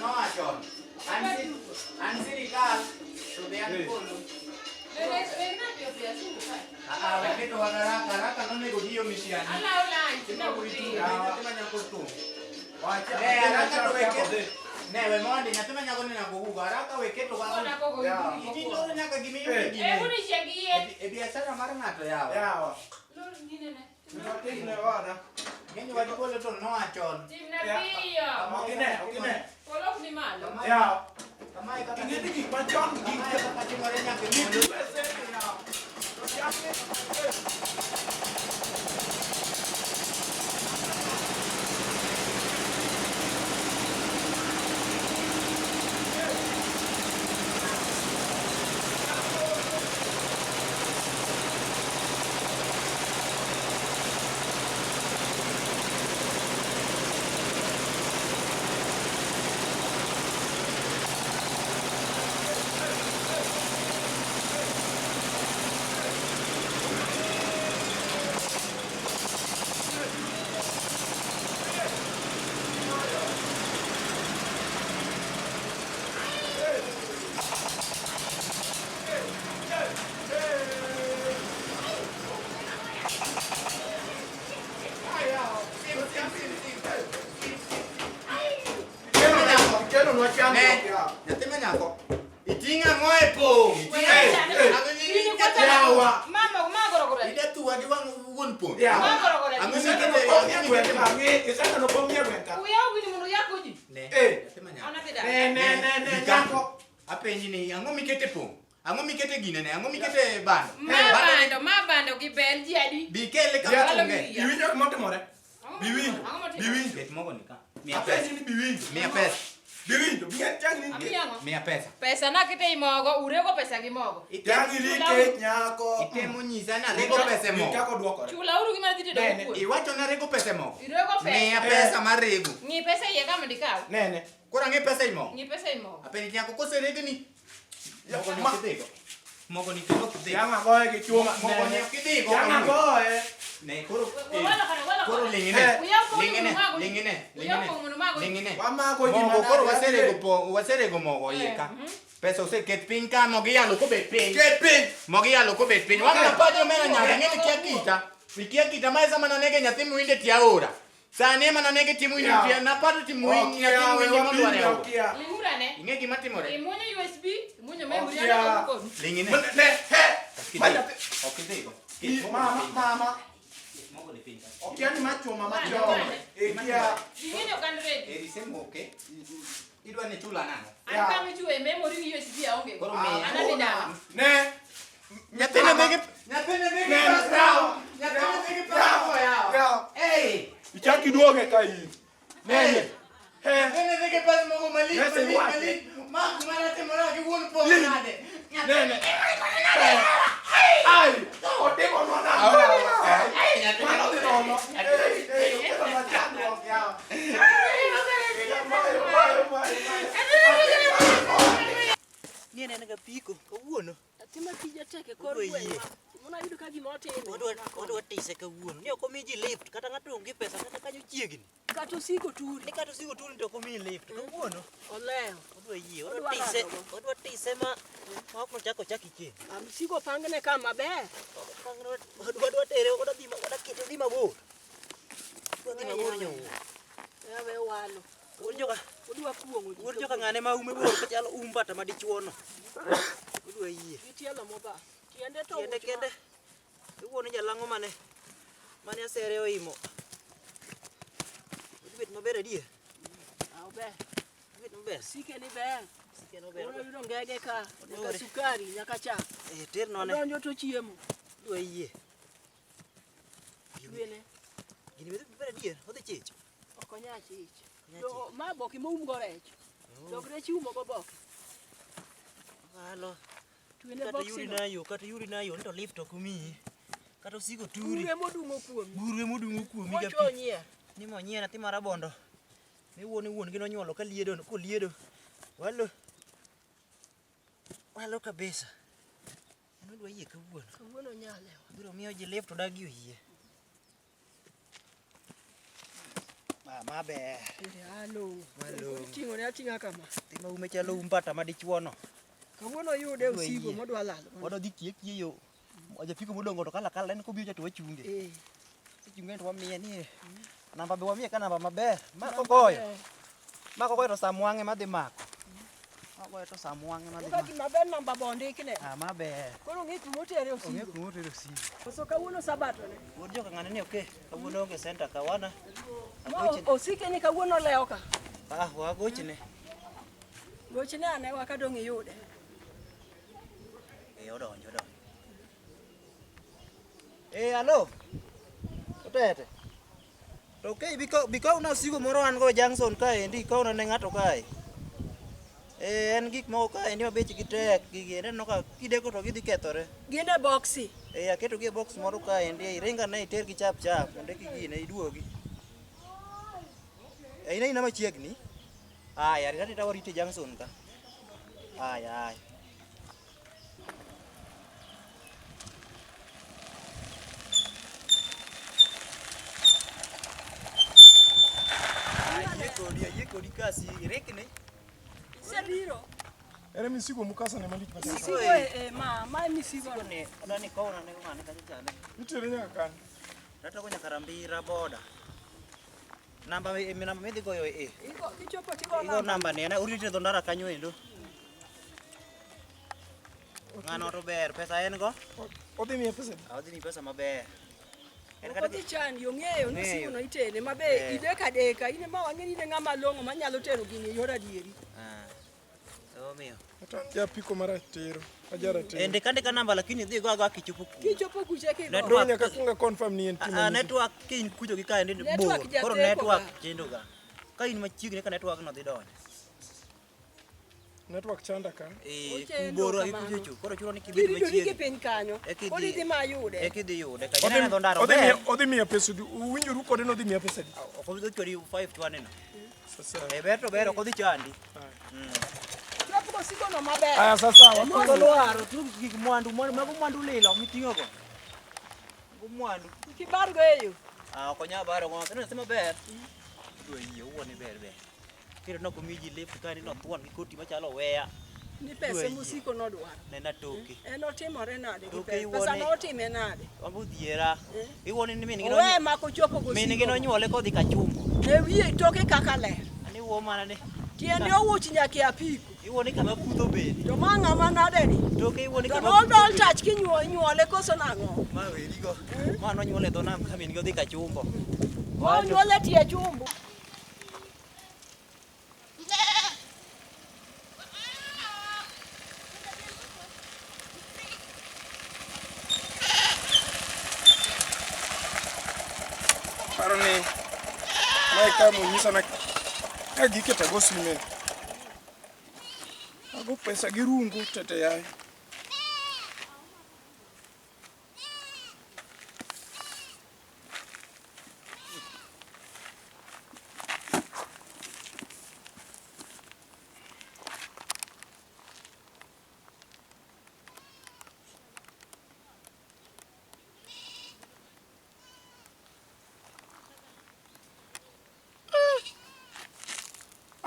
noa chon. An sirikal to be an polo. Ah, ah, weketo haraka haraka nonego giyo misiani. Ne, haraka to weke. Ne, we mondi nyathi ma nyako ni nyako hugo. Haraka weketo wa. Itindoro nyaka gimiyudo gine. E biashara mar ng'ato yawa. Yawa. Ne oda. Ng'eny wach polo to noa chon. Ok ine, ok ine. Yawa. Kamae kaka Ing'e ni gik machon gik kamae kaka timore nyaka e gik polo. USA yawa. To cham- Ikelonwa Ne, chandruok yawa. nyathi ma nyako. Iting'o ang'o e pong'? Iting'o ang'o ni Yawa. Ida tuwa gi wang' wuon pong'. Yawa. Ang'o Iseneno mikete? pong' e gweng' ka, ng'i- iseneno pong' e gweng' ka. Ne, Eh. nyathi ma nyako. Ne, ne, ne, ne, Gika. nyako. Apenji ni ang'o mikete pong'? Ang'o mikete gine ne? Ang'o mikete bando? Ma bando gi bel ji adi? Bi kele kama Ya. onge. Iwinjo gima otimore? Biwinjo. Biwinjo. Ket mogo ni ka. Miya pesa. Apenji ni biwinjo. Miya pesa. Biwinjo. Bing'e tiang' ni Amiyi ang'o? Miya pesa. Pesa nakete i mogo, urego pesa gi mogo. Tiang' ni kech nyako. Itemo nyisa ni arego pesa e mogo. Kako dwokore. Chula uru gima dhi tedo Ne, ne, kuon. Iwacho ni arego pesa e mogo. Irego pesa. Miya pesa mar rego. Ng'i pesa iye ka mondo ikaw. Ne, ne. Koro ang'e pesa i mogo. Ng'i pesa i mogo. Apenji nyako koseregni. Mogo ni Ma- ok idhigo. Mogo ni kendo ok idhigo. Tiang' agoye gi chuma. Mogo Ne, ni ne. ok idhigo. Tiang' agoye. Ne, koro Walo kode, walo koro kode. ling'ine. Eh. Uyaw pong' Ling'ine, mondo umago ji. ling'ine, Uyaw ling'ine. pong' mondo umago ji. Ling'ine. Wamako ji Mogo manade, koro waserego ade. po waserego mogo iye ka. Mhm. Pesa oseket piny ka mogo iyalo kobet piny. Ket piny. Mogo iyalo kobet piny. Wang' napajo omera nyaka ing'e ni kia kita. Ikia kita ma e sama nanege nyathi muinde tie aora. Sani ema nanege tie muinde Yeah. tie naparo ti muinde Okia, nyathi we muinde wapimni modwaro e aora. okia. Ling'ura ne. Ing'e gima timore? Imuonyo USB, imuonyo memory, Okia. aneno kodi. Ling'ine. Ne, he. Ok Ma idhigo. nyathi- Ok idhigo. I- Mama, mama. Mogo ni piny ka. Okia ni machuma machoma. Wane. Ikia. Ing'e ni ok an ready. Eri semoke. Idwa ni chula nang'o? An Yeah. kama ichwe memory gi USB aonge go. Koro miya. An adhi dala. Ne. Nyathine dhi gi nyathine dhi gi Ne. pesa. Nyathine dhi gi pesa yawa. Yawa. Hey! Ichak iduoge ka in. Ne, ne. He. Nyathine dhi gi pesa moko malich Nese malich iwache. malich. Ma mana timora gi wuon pong' Ling. nade. Ne, ne. Ai, otimonwa nang'o? Ai, Mano dhi nono. Ei, ei, okelonwa chandruok yawa. Mayo, mayo, mayo, mayo. Ni en ga piko kawuono. Nyathi ma tije tek e kor Odwa gweng' yie. ma. Mona yudo ka gima otimo. Odwa tise kawuono. Ni ok omi ji lift kata ng'ato onge pesa kata kanyo chiegni. Kata osiko turi. Ni kata osigo turi to ok omiyi lift. Kawuono Olewo. odwa yie. Odwa Odwa tise. rado go. Odwa tise ma ma ok nochak ochak ikendo. Ah, Msigo pangne ka maber. Odwa tere odwa dhi odwa kete dhi mabor. Odwa dhi mabor nyowuoyo. Ewe walo. Wuod joka Odwa kuong'o ji. wuod joka ng'ane ma ume bor kachalo um bata madichuo no. Odwa yie. Gi tielo moba. Tiende to Kende wuch ma. kende. Iwuono jalang'o mane mane asere oimo. Odhi bet maber adier. Ah, ober. Odhi bet maber. Sike ni ber. Sike no ber. Ono yudo ngege ka. Nyaka Odore. sukari, nyaka chak. Eh, ter none. Odonjo to chiemo. Odwa yie. Twene. Gini bet maber adier. Odhi chich. Ok onya chich. Onya To chich. ma boke moum go rech. Dog rech iumo go boke. Walo. Twene Kata boksi yudi no. nayo, kata yudi nayo, ni to lift ok omiyi. Kata osigo turi. Bure modung'o kuomi. Buru emodung'o kuomi ka pi. Mochwo nyier. Ni monyie nyathi mar rabondo. Miwuo ni wuon gi nonyuolo ka liedo, koliedo. Walo. Walo kabisa. En odwa yie kawuono. Kawuono nyalewa. Biro miyo ji lift odagi oyie. Ah, maber. Alo. Malong'o. Ting'o ne ating'a kama. Nyathi ma ume chalo um mbata madichuo no. Kawuono oyude Idwa osigo yie. modwa lalo. Wadwa dhi kiye kiye yo. Japiko modong' to kala kala en kobiro cha to wachunge. Eh. Chunge to wamiye ni namba be wamiye ka namba maber. Ma kogoyo. Ma kogoyo to sam wang'e madhi mako. Ma kogoyo to sam wang'e madhi Ka mako. gima ber namba be ondikne. Ah, maber. Koro ong'e kuma otere Ong'e osigo. kuma otere osigo. Koso kawuono sabato ne. Wuod joka ng'ane ni oke. Kawuono onge center ka wana. Ma Agochne. osike ni kawuono olewo ka. Ah, wagochne. Gochne ane wa ka dong' iyude. Eh, odonjo, odonjo. Eh, alo. Otete. To okay, biko bikowna osigo moro an go e junction kaendi, ikowna ne ng'ato kae. Eh, en gik moko kaendi ma bechgi tek, gigi ineno ka kideko to gidhi kethore. Gin e boksi. Eh, aketogi e box moro kaendi, iring ane itergi chap chap mondo eka igine iduogi. Eh, in aina machiegni. Aya, rit arita warite e junction ka. Aya, aya. Ayie kodi, ayie kodi kasi, irikni. Isebiro. Ere misigo mukasa ne malich machal. Misigo e e ma ma e misigo no. Ni, adwa ni ikowna ne ng'ane kacha chande. Itere nyaka kanye? Natoko nyaka Rambira boda. Namba namba midhi goyo e. Igo kichopo tigo Igo namba. namba ni, ana urite dho ndara kanyo endo. Ng'ano to ber, pesa en go? Odhi miye pesa adi? Ah, Odhi miyi pesa maber. En Ok kata odhi chandi, ong'eyo ni Ong'eyo. osigo no itere ma be Eh. idek adeka in ema wang'e ni in e ng'ama long'o manyalo tero gini e yor adieri. Ah. Omiyo. Ata an japiko maratiro, ajaratiro. Eh, ndika andika namba lakini idhi go agoa kichopo kuno. Kichopo kucha kigo. Network. Koro nyaka kuong a confirm ni en Ah, tim ah, manyiso. network ka in kucho gi kaendi bor. Network Koro jateko network ga. chendo ga. Ka in machiegni ka network no dhi donjo. Network chanda ka. Eh, Ochendo kuboro gi kamano. kucho cho. Koro chuno ni kibed Kiridori gi machiegni. piny kanyo. Eka Koro idhi ma yude. Eka idhi yude. Ka Odhi ineno dho ndara odhi ober. miya odhi miya pesa adi? Uwinjoru kode ni odhi miya pesa adi? Ok obi chwadi 5 to aneno. Sasa. Eh, ber to ber ok odhi chandi. Chop osigo no maber. Aya sasa Mago lwaro tu gik mwandu, mwandu mago mwandu lilo miting'o go. Mago mwandu. Kik ibargo e yo. Ah, ok onyal baro go. Kendo nyathi maber. Idwa yie owuon ni ber ber. Kendo nok omi ji lift ka ni nothuon gi koti machalo oweya. Ni pesa ema osiko nodwaro. Nena toke. En otimore nade gi Toke pesa? iwuone. Pesa notime nade? Wambo dhiera. Iwuone ni min gi Oweye mak ochopo gosigo. Min gi nonyuole kodhi kachumbo. Ne wiye toke kaka ler. Ani iwuo mana ni Tiende owuch nyaka e apiko. iwuo ni kama kudho bede. To ma ng'ama nade ni? Toke iwuo ni To kama nodol tach kinyuole koso nang'o? Ma werigo. Ma nonyuole e dho nam ka min gi odhi kachumbo. Ma onyuole tie chumbo. Paro ni mae ka monyisa na ka gike to ago sime. Ago pesa gi rungu tete yaye.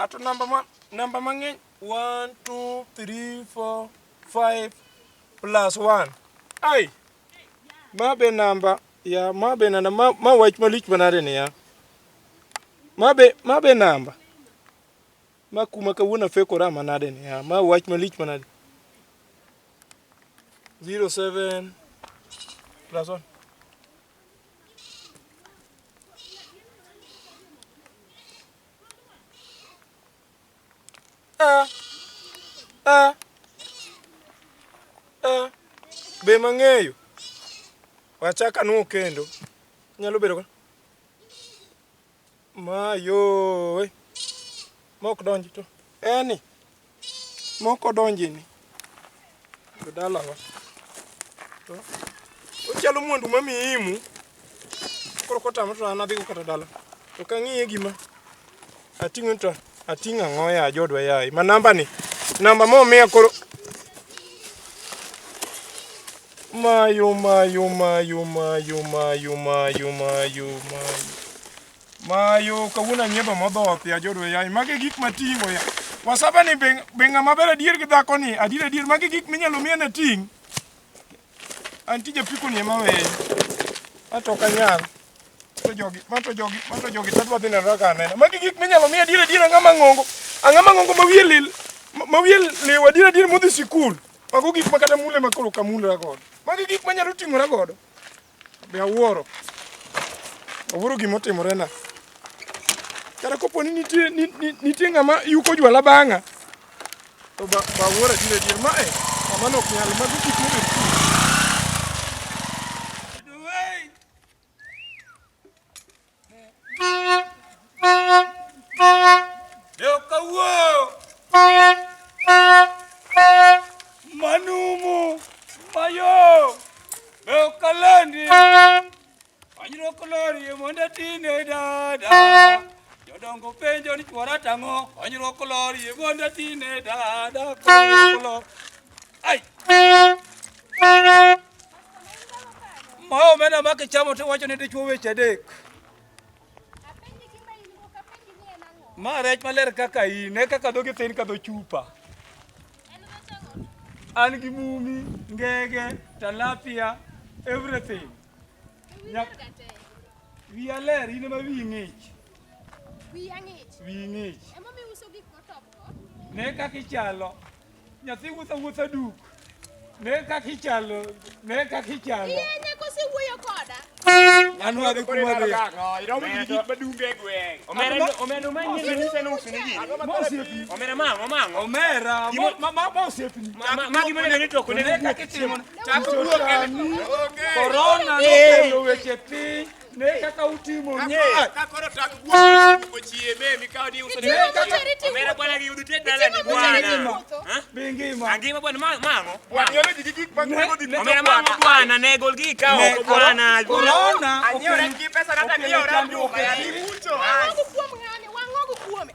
Ato namba ma namba mang'eny 1 2 3 4 5 plus 1. Ai! Ma be namba ya ma be namba ma, ma wach malich manade ni ya. Ma be ma be namba. Ma kuma kawuono afekora manade ni ya. Ma wach malich manade. 07 plus 1. Ah. Ah. Ah. Be mang'eyo. Wachak anuo kendo. Nyalo bedo ka. Mayo. Mok donji to. Eni. Mok odonji ni. Jodalawa. To. Ochalo mwandu mamiimu. Koro kotamo to an adhigo kata dala. To kang'iye gima ating'o to ating'o ang'o ya jodwa yaye. Ma namba ni. Namba momiya koro. Mayo mayo mayo mayo mayo mayo mayo mayo. Mayo kawuono anyiedho modhoth ya jodwe yaye. Magi gik mating'o ya. Wasaba ni be ng'ama ber adier gi dhako ni adier adier magi gik minyalo miya nating'. An tij apiko ni ema weyo. Ato ok anyal. To jogi, ma to jogi, ma to jogi tadwa dhi neno kaka aneno. Magi gik minyalo miya adier adier ang'ama ng'ongo. Ang'ama ng'ongo ma wiye lil ma wiye liw adier adier modhi sikul. Mago gik ma kata mule ma koro ok amulra godo. Magi gik manyalo ting'ora godo. Be awuoro. Awuoro gima otimorena. Kata kopo ni nitie nitie ng'ama yuko jwala bang'a. To ba awuoro adier adier ma e. Mano ok nyal. Mago gik mobet kiny. Kawuo. Manumu. Mayo. Beokalandi. Anyro kolori mondo atine dada. Jodongo penjo ni chuora tang'o. Anyro kolori mondo atine dada. Kolor. Ai. Ma omenda ma kichamo to iwacho ni dichuo weche adek. Ma rech maler kaka in, ne kaka dhogi thin ka dho chupa. An gi mumi, ngege, tilapia, everything. Wiya ler, in ema wiyi ng'ich. Wiya ng'ich. Wiyi ng'ich. Emomiyo uso gik motop go. Ne kaka ichalo. Nyathi wuotho awuotha duk. Ne kaka ichalo, ne kaka ichalo. Iye nyako osewuoyo koda. An wadhi kuma dhi. Iromo gi gik madunge e gweng'. Omera ma nyien ni seno uso ni gini. Ma osiepni. Omera mang'o mang'o. Omera, ma osiepni. Ma gima neno ni to ok Ne onego kaka itimo. Chak wuok Korona nokelo weche piny. Ne kaka utimo nye. Ka koro tak guok ochieme mikawo ni uso ni. Ne kaka Omera bwana gi yudo ted dala ni Iting'o mchele bwana. tiwuotho. Be ngima. Angima bwana mang'o. Bwana nyielo ji gi gik mag gweng' odhi Omera mang'o bwana ne gol gi ka Ne, oko bwana. Korona Anyiewo rech gi pesa kata okelo ng'iewo rach chandruok nyuka e ya piny. dikucho. Wang'ogo kuom ng'ani, wang'ogo kuome.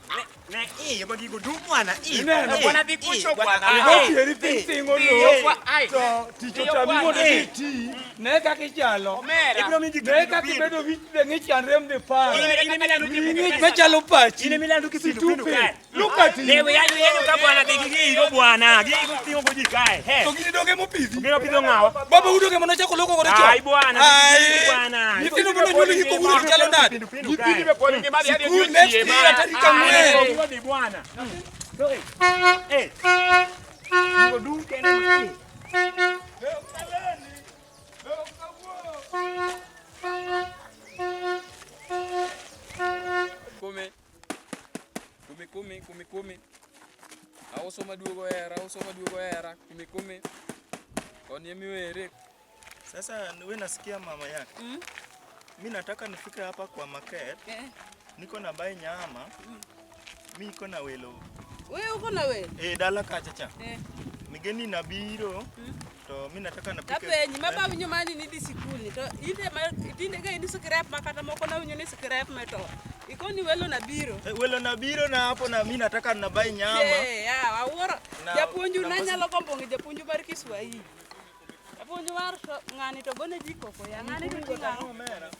Ne iye ma gigo dum bwana. Iye. Ineno. Bwana dhi kucho bwana. Opieri piny thingo lowo. Ai. To tich otami mondo idhi iti. Ne kaka ichalo. Omera. Ibiro mi ji Ne kaka ibedo wich be ng'ich an rem dhi paro. Ine milando Wiyi ng'ich machalo pachi. Ine milando kipindu pindu Stupid. kae. Look at Ne you. we yanyo yanyo ka bwana dhi gi gigo bwana. Gigo ting'o go ji kae. He. To gini doge mopidhi. Gino pidho ng'awa. Baba udoge mane ochako loko godo chon. Ai bwana. Ai. Bwana. Nyithindo mane onyuol gi kowuoro to chalo nade? Pindu kae. Nyithindi be pod ngima dhi adhi Sikul next year tarik ang'wen. Wadhi bwana. Eh. Gigo dum kende. Kumi. Kumi kumi kumi kumi. Auso maduogo hera, auso maduogo hera, kumi kumi. Koni emiwere. Sasa we nasikia mama yake. Mi nataka nifike hapa kwa market. Niko na buy nyama. Mi iko na welo. Wewe uko na welo? Eh, dala kacha cha. Eh. Migeni na biro. To mi nataka napike. Tapenji ma bawinjo mani ni dhi sikul ni to ite ma tinde ka in scrap ma kata moko nawinjo ni scrap me to ikoni welo na biro. Eh, welo na biro na hapo na mi nataka na buy nyama. Eh, ya awuoro. Na- Japuonju na na pesa- nyalo gombo ng'e japuonju mar Kiswahili. Japuonju mar to ng'ani to gone ji koko ya ng'ani to ting'o ang'o? Omera.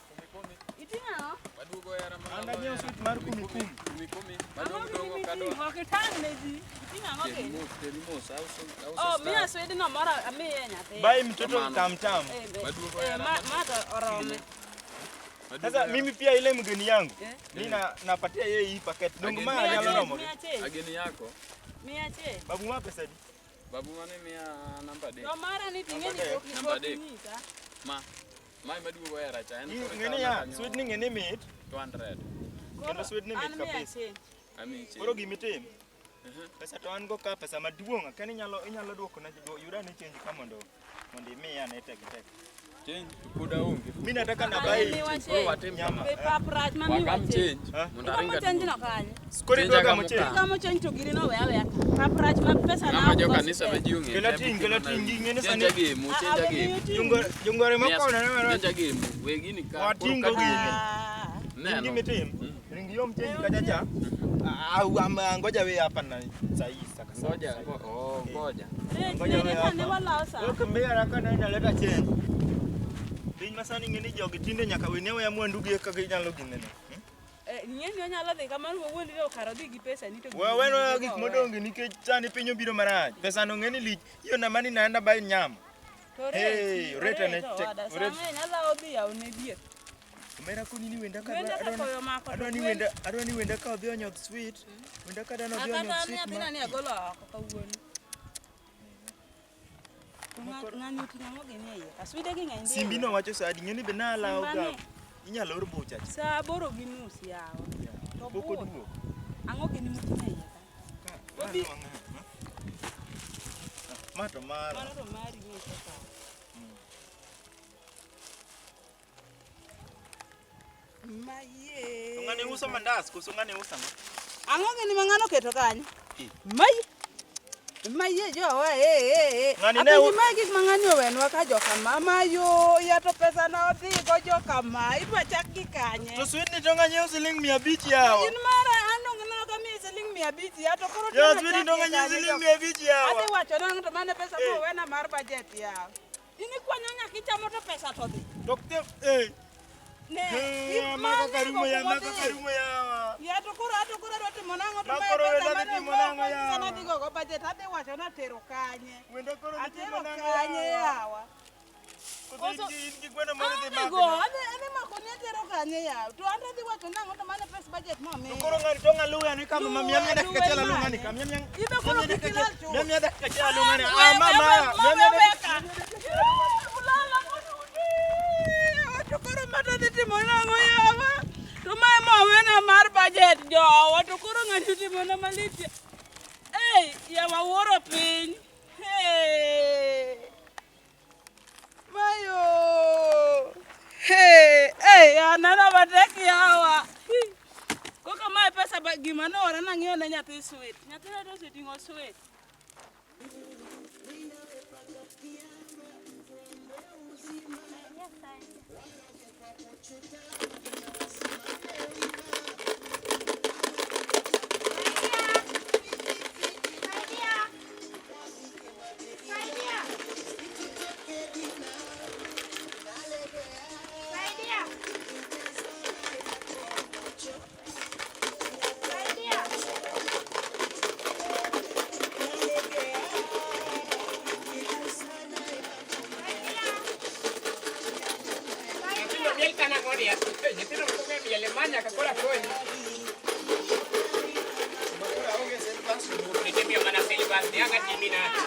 Iting'o ang'o? Maduogo hera An anyiewo sweet mar kumi kumi. Kumi kumi. Ang'o Maduogo gini dongo miting'o? kadwa. Ok itang' ne ji. Iting'o ang'o Teri kendo? mos, teri mos. Auso auso Oh, star. miya swedno moro amiye nyathi. Buy mtoto Kamano. tam tam. Eh, be. Maduogo Eh, hera. ma to orome. Maduogo Sasa hera. mimi pia ile mgeni yangu. Eh. Mi na napatia yeye hii packet. Dongo ma Miya nyalo change, romo. miya change, Ageni yako. miya change. Babu ma pesa di. Babu mane miya namba adek. To mara ni ting'e ni pok Namba pok adek. inyisa. Ma. Ma ema duogo hera cha. En koro Ng'eni ikawo ya, nyaka sweet ni ng'eni mit. 200. Kendo sweet ni mit An miya kabisa. change. Amiyi change. Koro gimitim. Pesa to an go ka pesa maduong' akia ni inyalo inyalo duoko na yuda ni change ka mondo mondo imiya ane tek tek. Change to pod aonge. Mi nataka na An buy miwa Koro change. watim nyama. Be pap rach ma miwa Wagam change. change. Eh? Mondo aring Igamo change aduogi. no kanye? Koro Change idwa gamo agamo change. ka. Igamo change to gini no we aweya ka. Pap rach ma pesa na Ng'ama ok jo go kanisa ma spare. ji ong'e. Kelo ting', kelo ting', ging'e ni Change sani agemo, Ah, change ah, we agemo. miyo ting'. jongore jongore Miya- moko na Change agemo. We gini ka. Koro Wating'o ka gini. Ah. Neno. Gimitim. Ring yom change kacha cha. Au ama ngoja we hapa na sahi saka. Ngoja, oh, ngoja. Ne, Ngoja ne, we ne, hapa. ne walosa. Wewe kimbia haraka na inaleta change. Piny masani ng'e ni jogi tinde nyaka wene weya mwandu gi eka ginyalo ginene. Ing'e ni onyalo dhi kamano mowuondi ni okar odhi gi pesa ni to We wenwa gik modong' gi nikech sani piny obiro marach. Pesa no ng'e ni lich. Hiyo na mani naenda buy nyama. To Hey, reti, oreta ne oreti tek. owada, Oreta. sama nyalo odhi yawne diek. Omera koni ni wenda ka Wenda ka koyo omako to adwa ni gwen- wenda adwa ni wenda ka odhi onyodh sweet. Wenda ka dano odhi Akata onyodh an sweet. nyathina ma- ni agolo oko kawuono. To ng'ani oting'o ang'o gini e iye ka? Swide gi ng'eny ndi e Simbi iye. no wacho sa adi ng'e ni be nalawo Simba ga. ni. Inyalo or bucha cha. Saa 8:30 yawa. To Pok bur. oduogo. Ang'o gini moting'o e iye ka? Obi- Ma to mara. Mano to mari ni isekawo. Mayie. To ng'ani uso mandas koso ng'ani uso ang'o? Ang'o gini ma ng'ano oketo kanyo? Mai. Mayie jowa eh eh eh. Ng'ani ne Apenji mae gik ma ng'ani owenwa ka joka mama yo ya to pesa na odhi go joka ma idwa chak gi kanye? To sweet ni to ng'ani uso siling 500 yawa. In mara an dong ineno ka miyi siling 500 ya to koro Ya tena sweet chak ni to gi ng'ani kanye siling joka- 500 yawa. Adhi wacho nang'o to mane pesa mowena mar budget yawa. In ikwanyo nyaka ichamo to pesa to dhi. To eh. Ne, Eh, gik mako ma karumo ya, nego mako kuma odhi. karumo yawa. Ya to koro ato koro adwa timo nang'o to Ma mae koro pesa wenda dhi mane timo nang'o onyisa yawa? nadhi gogo budget adhi wacho natero kanye. Wenda koro dhi timo Atero nang'o kanye yawa? yawa. Koso in gi- in gi gweno moro dhi Adhi go, mako. adhi adhi mako ni atero kanye yawa. To an adhi wacho nang'o to mane pes budget momiya. To koro ng'ani to ng'aluwe ani kama ma miya miya dakika achiel aluw ng'ani ka miya miya. Ibe koro miya kik ilal chuth. Miya miya dakika achiel aluw ng'ani. Ah, Ah ma ma. Miya miya dakika To koro mata dhi timo nang'o yawa? To mae mowena mar budget jowa to koro ng'ani otimona malit. Ei, yawa wuoro piny. Hey. Mayo. Hey, hey, aneno matek yawa. Hi. Koka mae pesa ba, gima noora nang'iewo ne nyathi sweet. Nyathina to oseting'o sweet. Nyithindo miel ka nang'o ni? Eh, nyithindo pok ong'e miel ema nyaka koro akonyi. Nikech imiyo mana syllabus ni ang' atimi nade?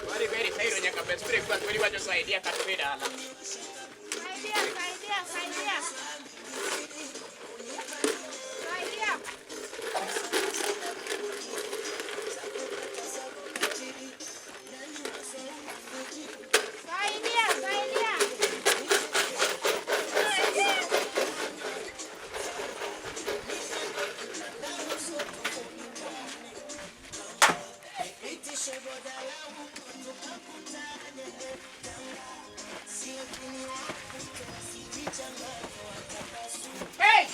Wari beri sairo nyaka bes breakfast weri wacho saidia kata dhi dala. Hey!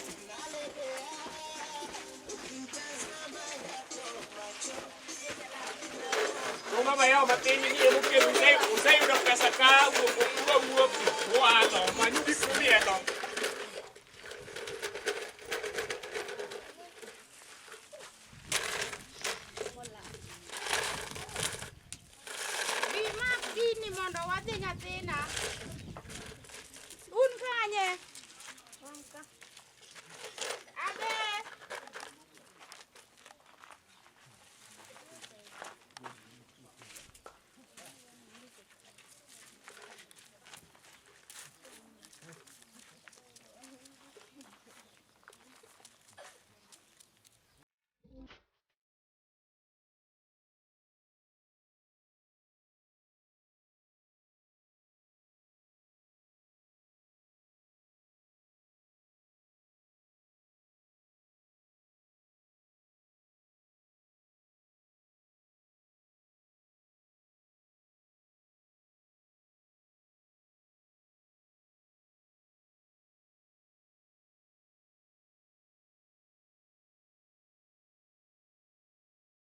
Uma bayaw matin ni emo kelo useyudo pesa ka wuok wuok wuok oa to many gik mielo. Bi mak gini mondo wadhi nyathina.